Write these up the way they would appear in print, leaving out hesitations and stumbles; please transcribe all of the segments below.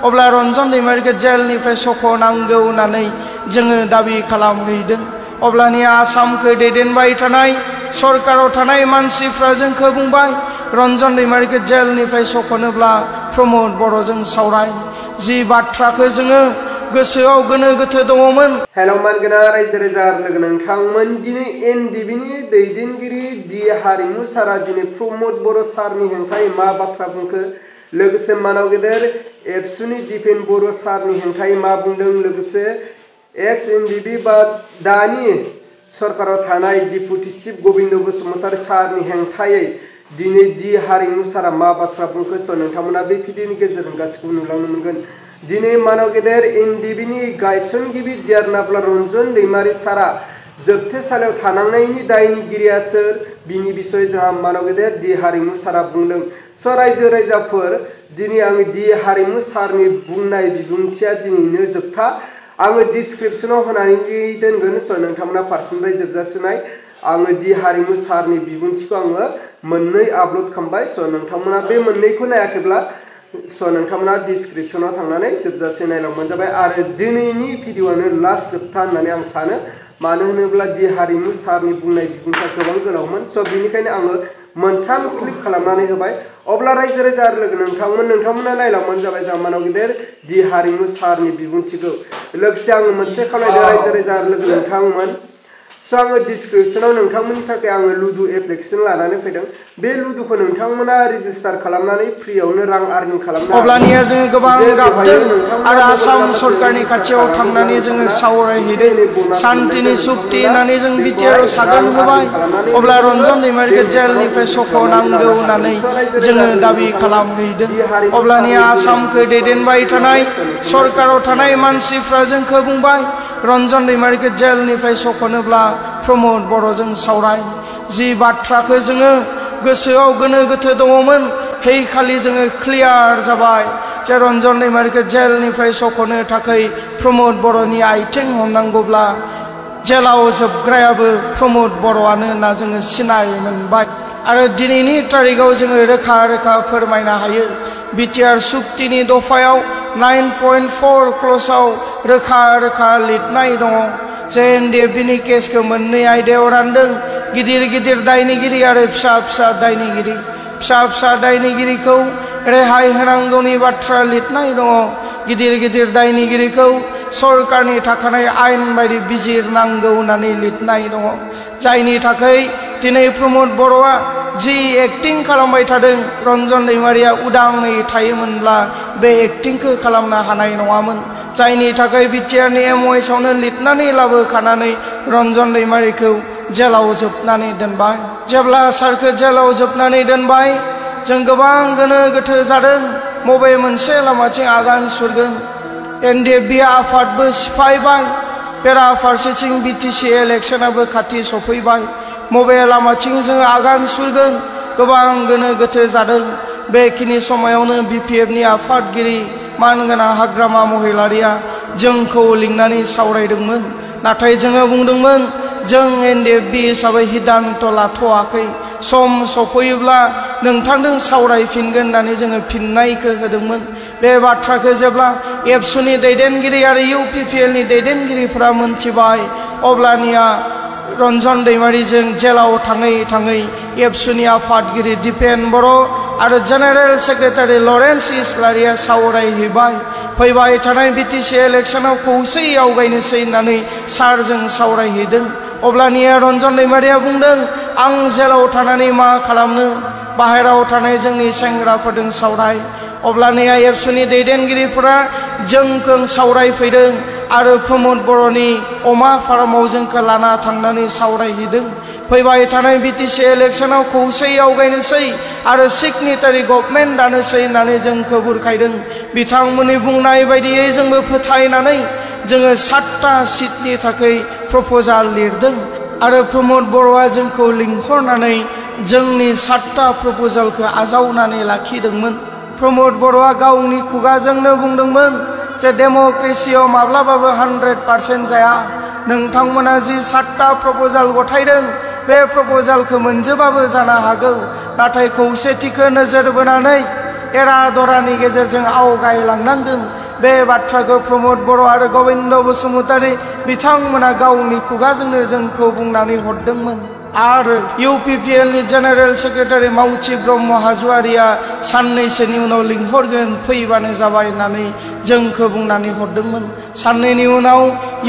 अब्ला रन्जन दैमारिखौ जेलनिफ्राय सख'नांगौ होननानै जोङो दाबि खालामहैदों। अब्लानिया आसामखौ दैदेनबाय थानाय सरकाराव थानाय मानसिफ्रा जोंखौ बुंबाय रन्जन दैमारिखौ जेलनिफ्राय सख'नोब्ला प्रमद बर'जों सावराय। जि बाथ्राखौ जोङो गोसोआव गोनो गोथो दङमोन। हेल' मानगोना रायजो राजा लोगो नोंथांमोन, दिनै एनडिबिनि दैदेनगिरि दि हारिमु सारा दिनै प्रमद बर' सारनि हेंथायै मा बाथ्रा बुंखो, लोगोसे मानाव गेदेर एबसुनि दिपेन बर' सारनि हेंथायै मा बुंदों, लोगोसे एक्स एनडिबि बा दानि सरकाराव थानाय डिपुटि चिफ गबिन्द बसुमतारी सारनि हेंथायै दिनै दि हारिमु सारा मा बाथ्रा बुंखो स' नोंथांमोना बे भिडिअनि गेजेरजों गासैखौबो नुलांनो मोनगोन। दिनै मानाव गेदेर एनडिबिनि गायसनगिरि देरनाब्ला रन्जन दैमारि सारा जोबथेसालियाव थानांनायनि दायनिगिरिया सोर, बिनि बिसय जोंहा मानाव गेदेर दि हारिमु सारा बुंदों। स' रायजो राजाफोर, दिनै आङो दि हारिमु सारनि बुंनाय बिबुंथिया दिनैनो जोबथा। आङो डिसक्रिपसनाव होनानै दोनगोन, स' नोंथांमोना फारसेनिफ्राय जोबजासिनाय आङो दि हारिमु सारनि बिबुंथिखौ आङो मोननै आपल'ड खालामबाय। स' नोंथांमोना बे मोननैखौ नायाखैब्ला स' नोंथांमोना डिसक्रिपसनाव थांनानै जोबजासे नायलांबानो जाबाय। आरो दिनैनि भिडिअ'आनो लास्ट जोबथा होननानै आं सानो, मानो होनोब्ला दि हारिमु सारनि बुंनाय बिबुंथिया गोबां गोलावमोन। स' बिनिखायनो आङो मोनथाम क्लिप खालामनानै होबाय। अब्ला रायजो राजा लोगो नोंथांमोना नायलांबानो जाबाय जोंहा मानाव गेदेर दि हारिमु सारनि बिबुंथिखौ। लोगोसे आङो मोनसे खावलायदों रायजो राजा लोगो नोंथांमोन, स' आङो डिसक्रिपसनाव नोंथांमोननि थाखाय आङो लुदु एप्लिकेसन लानानै फैदों। बे लुदुखौ नोंथांमोना रेजिस्टार खालामनानै फ्रियावनो रां आर्निं खालामनो हागोन। अब्लानिया जोङो गोबां गाबदों आरो आसाम सरकारनि खाथियाव थांनानै जोङो सावरायहैदों। सान्तिनि सुक्ति होननानै जों बिटिआरआव सागान होबाय। अब्ला रन्जन दैमारिखौ जेलनिफ्राय सख'नांगौ होननानै जोङो दाबि खालामहैदों। अब्लानिया आसामखौ दैदेनबाय थानाय सरकाराव थानाय मानसिफ्रा जोंखौ बुंबाय रन्जन दैमारिखौ जेलनिफ्राय सख'नोब्ला प्रमद बर'जों सावराय। जि बाथ्राखौ जोङो गोसोआव गोनो गोथो दङमोन, हैखालि जोङो क्लियार जाबाय जे रन्जन दैमारिखौ जेलनिफ्राय सख'नो थाखाय प्रमद बर'नि आथिं हमनांगौब्ला जेलाव जोबग्रायाबो प्रमद बर'आनो होनना जोङो सिनाय मोनबाय। आरो दिनैनि तारिखाव जोङो रोखा रोखा फोरमायनो हायो, बिटिआर सुक्तिनि दफायाव 9.4 क्लसाव रोखा रोखा लिरनाय दङ जे एनडिएफबिनि केसखौ मोननै आयदायाव रानदों, गिदिर गिदिर दायनिगिरि आरो फिसा फिसा दायनिगिरि। फिसा फिसा दायनिगिरिखौ रेहाय होनांगौनि बाथ्रा लिरनाय दङ, गिदिर गिदिर दायनिगिरिखौ सरकारनि थाखानाय आयेन बायदि बिजिरनांगौ होननानै लिरनाय दङ। जायनि थाखाय दिनै प्रमद बर'आ जि एक्टिं खालामबाय थादों, रन्जन दैमारिया उदाङै थायोमोनब्ला बे एक्टिंखौ खालामनो हानाय नङामोन। जायनि थाखाय बिटिआरनि एमअएसआवनो लिरनानै लाबोखानानै रन्जन दैमारिखौ जेलाव जोबनानै दोनबाय। जेब्ला सारखौ जेलाव जोबनानै दोनबाय, जों गोबां गोनो गोथो जादों, बबे मोनसे लामाथिं आगान सुरगोन। एनडिएफबि आफादबो सिफायबाय, बेराफारसेथिं बिटिसि इलेक्सनाबो खाथि सफैबाय, बबे लामाथिं जोङो आगान सुरगोन गोबां गोनो गोथो जादों। बेखिनि समायावनो बिपिएफनि आफादगिरि मानगोनां हाग्रामा महिलारिया जोंखौ लिंनानै सावरायदोंमोन। नाथाय जोङो बुंदोंमोन जों एनडिएफबि हिसाबै सिद्धान्त लाथ'वाखै, सम सफैयोब्ला नोंथांजों सावरायफिनगोन होननानै जोङो फिननायखौ होदोंमोन। बे बाथ्राखौ जेब्ला एबसुनि दैदेनगिरि आरो इउपिपिएलनि दैदेनगिरिफोरा मोनथिबाय, अब्लानिया रन्जन दैमारिजों जेलाव थाङै थाङै एबसुनि आफादगिरि दिपेन बर' आरो जेनेरेल सेक्रेटारि लरेन्स इस्लारिया सावरायहैबाय। फैबाय थानाय बिटिसि इलेक्सनाव खौसेयै आवगायनोसै होननानै सारजों सावरायहैदों। अब्लानिया रन्जन दैमारिया बुंदों आं जेलाव थानानै मा खालामनो, बाहेराव थानाय जोंनि सेंग्राफोरजों सावराय। अब्लानिया एबसुनि दैदेनगिरिफोरा जोंखौ सावरायफैदों आरो प्रमद बर'नि अमा फार्माव जोंखौ लाना थांनानै सावरायहैदों। फैबाय थानाय बिटिसि इलेक्सनाव खौसेयै आवगायनोसै आरो सिगनेटारि गभर्नमेन्ट दानोसै होननानै जोंखौ बुरखायदों। बिथांमोननि बुंनाय बायदियै जोंबो फोथायनानै जोङो 7टा सिटनि थाखाय प्रप'जाल लिरदों आरो प्रमद बर'आ जोंखौ लिंहरनानै जोंनि 7टा प्रप'जालखौ आजावनानै लाखिदोंमन। प्रमद बर'आ गावनि खुगाजोंनो बुंदोंमोन जे डेम'क्रेसियाव माब्लाबाबो 100% जाया। नोंथांमोना जि 7टा प्रप'जाल गथायदों बे प्रप'जालखौ मोनजोबाबो जानो हागौ, नाथाय खौसेथिखौ नोजोर बोनानै एरा दरानि गेजेरजों आवगायलांनांगोन बे बाथ्राखौ प्रमोद बर' आरो गबिन्द बसुमतारी बिथांमोना गावनि खुगाजोंनो जोंखौ बुंनानै हरदोंमोन आरो UPPL नि जेनेरेल सेक्रेटारि मावथि ब्रह्म हाज'वारिया साननैसोनि उनाव लिंहरगोन फैबानो जाबाय होननानै जोंखौ बुंनानै हरदोंमोन साननैनि उनाव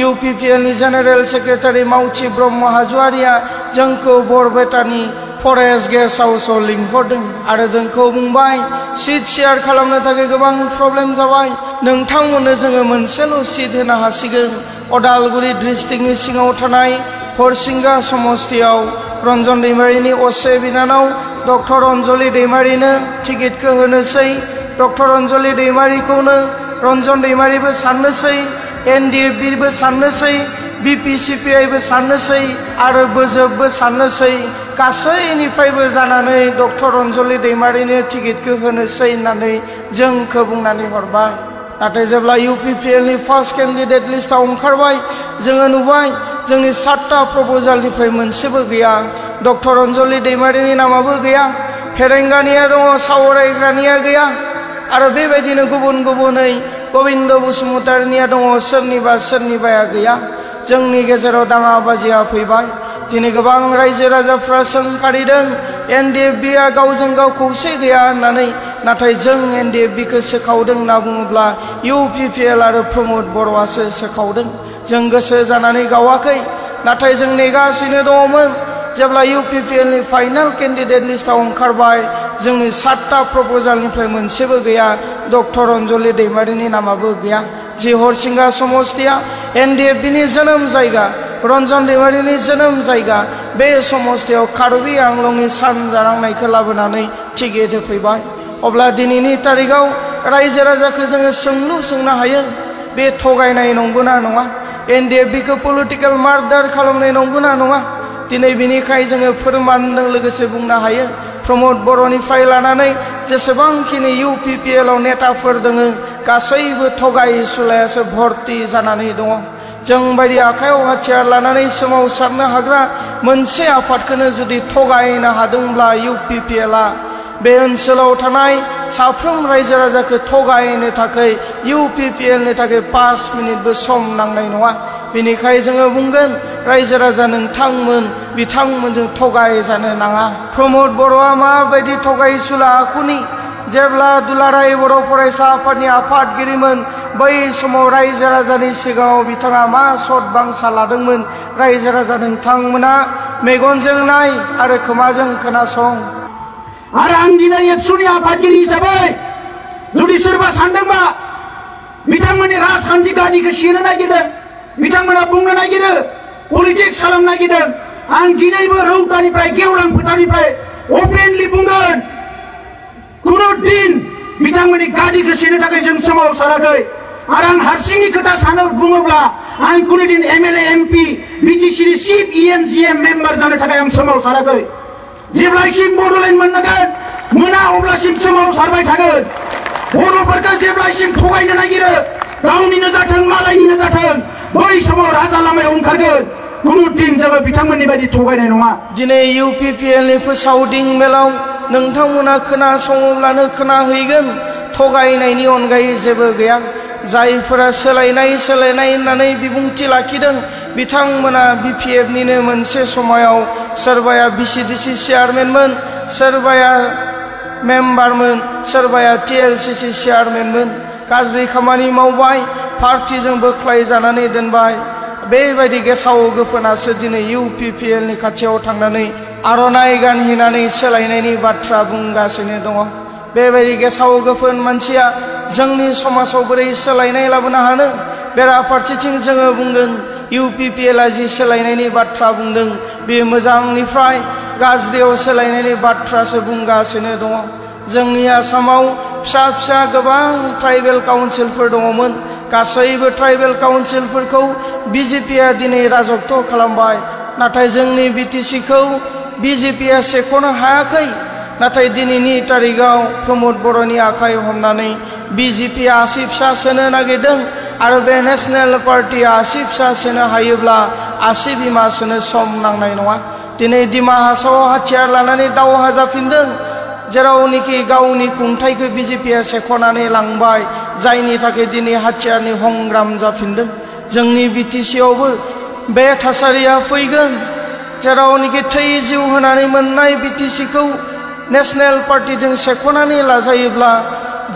UPPL नि जेनेरेल सेक्रेटारि मावथि ब्रह्म हाज'वारिया जोंखौ बरपेटानि फरेस्ट गेस्ट हाउसआव लिंहरदों आरो जोंखौ बुंबाय सिट शेयार खालामनो थाखाय गोबां प्रब्लेम जाबाय नोंथांमोननो जोङो मोनसेल' सिट होनो हासिगोन अदालगुरि डिस्ट्रिक्टनि सिङाव थानाय हरसिंगा समस्तियाव रन्जन दैमारिनि असे बिनानाव डक्टर अनजलि दैमारिनो टिकेटखौ होनोसै डक्टर अनजलि दैमारिखौनो रन्जन दैमारिबो साननोसै NDFBबो साननोसै BPCPIबो साननोसै आरो बोजोबबो साननोसै गासैनिफ्रायबो जानानै डक्टर अनजलि दैमारिनो टिकेटखौ होनोसै होननानै जोंखौ बुंनानै हरबाय नाथाय जेब्ला UPPL नि फार्स्ट केन्डिडेट लिस्टआव ओंखारबाय जोङो नुबाय जोंनि 7टा प्रप'जालनिफ्राय मोनसेबो गैया डक्टर अनजलि दैमारिनि नामाबो गैया फेरेंगानिया दङ सावरायग्रानिया गैया आरो बेबायदिनो गुबुन गुबुनै गबिन्द बसुमतारिनिया दङ सोरनिबाया गैया जोंनि गेजेराव दाङाबाजिया फैबाय दिनै गोबां रायजो राजाफ्रा सोंखारिदों NDFBआ गावजों गाव खौसे गैया होननानै नाथाय जों NDFBखौ सोखावदों होनना बुङोब्ला UPPL आरो प्रमोद बर'आसो सोखावदों जों गोसो जानानै गावाखै नाथाय जों नेगासिनो दङमोन जेब्ला UPPL नि फाइनाल केन्डिडेट लिस्टआव ओंखारबाय जोंनि 7टा प्रप'जालनिफ्राय मोनसेबो गैया डक्टर अनजलि दैमारिनि नामाबो गैया जि हरसिंगा समस्तिया NDFBनि जोनोम जायगा रन्जन दैमारिनि जोनोम जायगा बे समस्तियाव कार्बि आंलंनि सानजानांनायखौ लाबोनानै टिकेट होफैबाय अब्ला दिनैनि तारिखाव रायजो राजाखौ जोङो सोंलु सोंनो हायो बे थगायनाय नंगौना नङा NDFBखौ पलिटिकेल मार्डार खालामनाय नंगौना नङा दिनै बिनिखाय जोङो फोरमानजों लोगोसे बुंनो हायो प्रमोद बर'निफ्राय लानानै जेसेबांखिनि UPPL आव नेताफोर दङ गासैबो थगाय सुलायासो भर्ति जानानै दङ जों बायदि आखायाव हाथियार लानानै सोमावसारनो हाग्रा मोनसे आफादखौनो जुदि थगायनो हादोंब्ला UPPLआ बे ओनसोलाव थानाय साफ्रोम रायजो राजाखौ थगायनो थाखाय UPPLनि थाखाय 5 मिनिटबो सम नांनाय नङा बेनिखाय जोङो बुंगोन रायजो राजा नोंथांमोन बिथांमोनजों थगाय जानो नाङा प्रमोद बर'आ माबायदि थगायसुला आखुनि जेब्ला दुलाराय बर' फरायसा आफादनि आफादगिरिमोन बै समाव रायजो राजानि सिगाङाव बिथाङा मा सत बांसा लादोंमोन रायजो राजा नोंथांमोना मेगनजों नाय आरो खोमाजों खोनासं आरो आं दिनै एबसुनि आफादगिरि हिसाबै जुदि सोरबा सानदोंबा बिथांमोननि राजखान्थि गादिखौ सेनो नागिरदों बिथांमोना बुंनो नागिरो पलिटिक्स खालामनो नागिरदों आं दिनैबो रौतानिफ्राय गेवलां फोथारनिफ्राय अपेनलि बुंगोन कुनु दिन बिथांमोननि गादिखौ सेनो थाखाय जों सोमावसाराखै आरो आं हारसिंनि खोथा सानो बुङोब्ला आं कुनु दिन MLA MP BTCनि चिफ EMGM मेम्बार जानो थाखाय आं सोमावसाराखै जेब्लासिम बड'लेण्ड मोना अब्लासिम सोमावसारबाय थागोन बर'फोरखौ जेब्लासिम थगायनो नागिरो गावनिनो जाथों मालायनिनो जाथों बै समाव राजा लामायाव ओंखारगोन कुनु दिन जोङो बिथांमोननि बायदि थगायनाय नङा दिनै UPPL नि फोसावदिं मेलाव नोंथांमोना खोनासङोब्लानो खोनाहैगोन थगायनायनि अनगायै जेबो गैया जायफोरा सोलायनाय होननानै बिबुंथि लाखिदों बिथांमोना BPFनिनो मोनसे समायाव सोरबाया BCDC चेयारमेनमोन सोरबाया मेम्बारमोन सोरबाया TLCC चेयारमेनमोन गाज्रि खामानि मावबाय पार्टिजों बोख्लाय जानानै दोनबाय बेबायदि गेसाव गोफोनासो दिनै UPPL नि खाथियाव थांनानै आर'नाइ गानहोनानै सोलायनायनि बाथ्रा बुंगासिनो दङ बेबायदि गेसाव गोफोन मानसिया जोंनि समाजाव बोरै सोलायनाय लाबोनो हानो बेराफारसेथिं जोङो बुंगोन UPPLआ जि सोलायनायनि बाथ्रा बुंदों बे मोजांनिफ्राय गाज्रियाव सोलायनायनि बाथ्रासो बुंगासिनो दङ जोंनि आसामाव फिसा गोबां ट्राइबेल काउन्सिलफोर दङमोन गासैबो ट्राइबेल काउन्सिलफोरखौ BJPआ दिनै राजत्व खालामबाय नाथाय जोंनि BTCखौ BJPआ सेख'नो हायाखै नाथाय दिनैनि तारिखाव प्रमोद बर'नि आखाइ हमनानै BJPआ 80 फिसा सोनो नागिरदों आरो बे नेशनेल पार्टिया 80 फिसा सोनो हायोब्ला 80 बिमा सोनो सम नांनाय नङा दिनै डिमा हासावआव हाथियार लानानै दावहा जाफिनदों जेरावनिखि गावनि खुंथायखौ बिजेपिआ सेख'नानै लांबाय जायनि थाखाय दिनै हाथियारनि हंग्राम जाफिनदों जोंनि बिटिसिआवबो बे थासारिया फैगोन जेरावनिखि थै जिउ होनानै मोननाय बिटिसिखौ नेशनेल पार्टीजों सेख'नानै लाजायोब्ला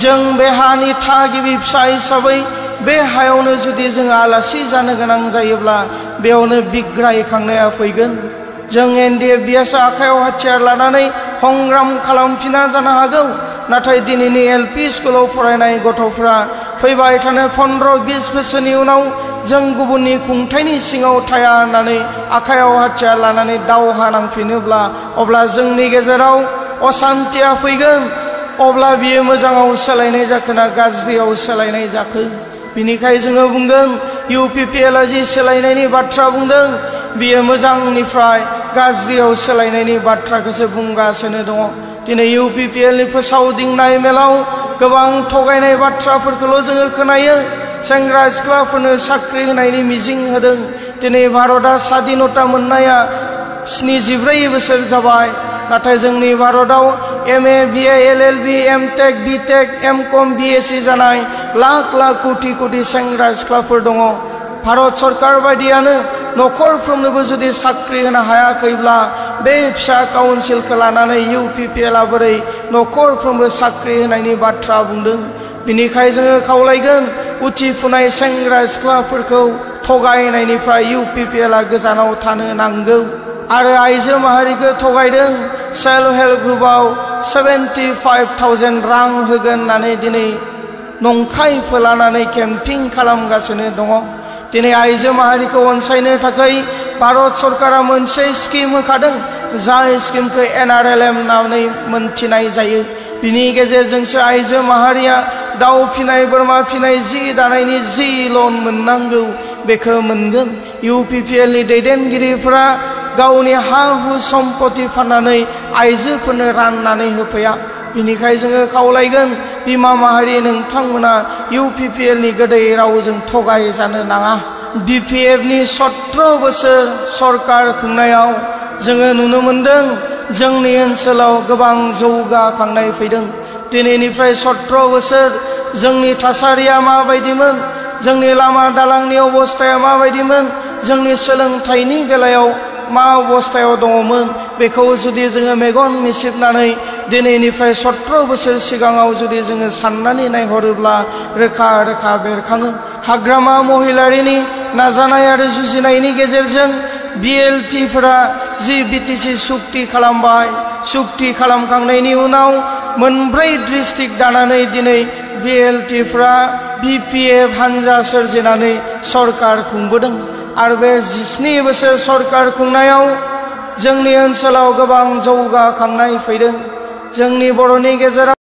जों बे हानि थागिबि फिसा हिसाबै बे हायावनो जुदि जों आलासि जानो गोनां जायोब्ला बेयावनो बिग्रायखांनाया फैगोन जों NDFBS आखायाव हाथियार लानानै हंग्राम खालामफिना जानो हागौ नाथाय दिनैनि LP स्कुलाव फरायनाय गथ'फ्रा फैबाय थानाय 15-20 बोसोरनि उनाव जों गुबुननि खुंथायनि सिङाव थाया होननानै आखायाव हाथियार लानानै दावहा नांफिनोब्ला अब्ला जोंनि गेजेराव अशान्तिया फैगोन अब्ला बियो मोजाङाव सोलायनाय जाखो ना गाज्रियाव सोलायनाय जाखो बिनिखाय जोङो बुंगोन UPPLआ जि सोलायनायनि बाथ्रा बुंदों बियो मोजांनिफ्राय गाज्रियाव सोलायनायनि बाथ्राखौसो बुंगासिनो दङ दिनै UPPLनि फोसावदिंनाय मेलाव गोबां थगायनाय बाथ्राफोरखौल' जोङो खोनायो सेंग्रा सिख्लाफोरनो साख्रि होनायनि मिजिं होदों दिनै भारतआ स्वाधीनता मोननाया 74 बोसोर जाबाय नाथाय जोंनि भारतआव MA BA LLB MTech BTech MCOM BSc जानाय लाख लाख कोटि कोटि सेंग्रा सिख्लाफोर दङ भारत सरकार बायदियानो नखरफ्रोमनोबो जुदि साख्रि होनो हायाखैब्ला बे फिसा काउन्सिलखौ लानानै UPPLआ बोरै नखरफ्रोमबो साख्रि होनायनि बाथ्रा बुंदों बिनिखाय जोङो खावलायगोन उथिफुनाय सेंग्रा सिख्लाफोरखौ थगायनायनिफ्राय UPPLआ गोजानाव थानो नांगौ आरो आइजो माहारिखौ थगायदों सेल्फ हेल्प ग्रुपआव 75,000 रां होगोन होननानै दिनै नंखाय फोलानानै केम्पिं खालामगासिनो दङ दिनै आइजो माहारिखौ अनसायनो थाखाय भारत सरकारा मोनसे स्किम होखादों जाय स्किमखौ NRLM नामै मोनथिनाय जायो बिनि गेजेरजोंसो आइजो माहारिया दाउ फिनाय बोरमा फिनाय जि दानायनि जि लन मोननांगौ बेखौ मोनगोन UPPLनि दैदेनगिरिफोरा गावनि हा हु सम्पति फाननानै आइजोफोरनो राननानै होफैया बिनिखाय जोङो खावलायगोन बिमा माहारि नोंथांमोना UPPLनि गोदै रावजों थगाय जानो नाङा BPFनि 17 बोसोर सरकार खुंनायाव जोङो नुनो मोनदों जोंनि ओनसोलाव गोबां जौगाखांनाय फैदों दिनैनिफ्राय 17 बोसोर जोंनि थासारिया माबायदिमोन जोंनि लामा दालांनि अबस्थाया माबायदिमोन जोंनि सोलोंथाइनि बेलायाव मा अबस्थायाव दङमोन बेखौ जुदि जोङो मेगन मिसिबनानै दिनैनिफ्राय 17 बोसोर सिगाङाव जुदि जोङो साननानै नायहरोब्ला रोखा रोखा बेरखाङो हाग्रामा महिलारिनि नाजानाय आरो जुजिनायनि गेजेरजों BLTफोरा जि BTC सुक्ति खालामबाय सुक्ति खालामखांनायनि उनाव मोनब्रै डिस्ट्रिक्ट दानानै दिनै BLTफोरा BPF हानजा सोरजिनानै सरकार खुंबोदों आरो बे 17 बोसोर सरकार खुंनायाव जोंनि ओनसोलाव गोबां जौगाखांनाय फैदों जोंनि बर'नि गेजेराव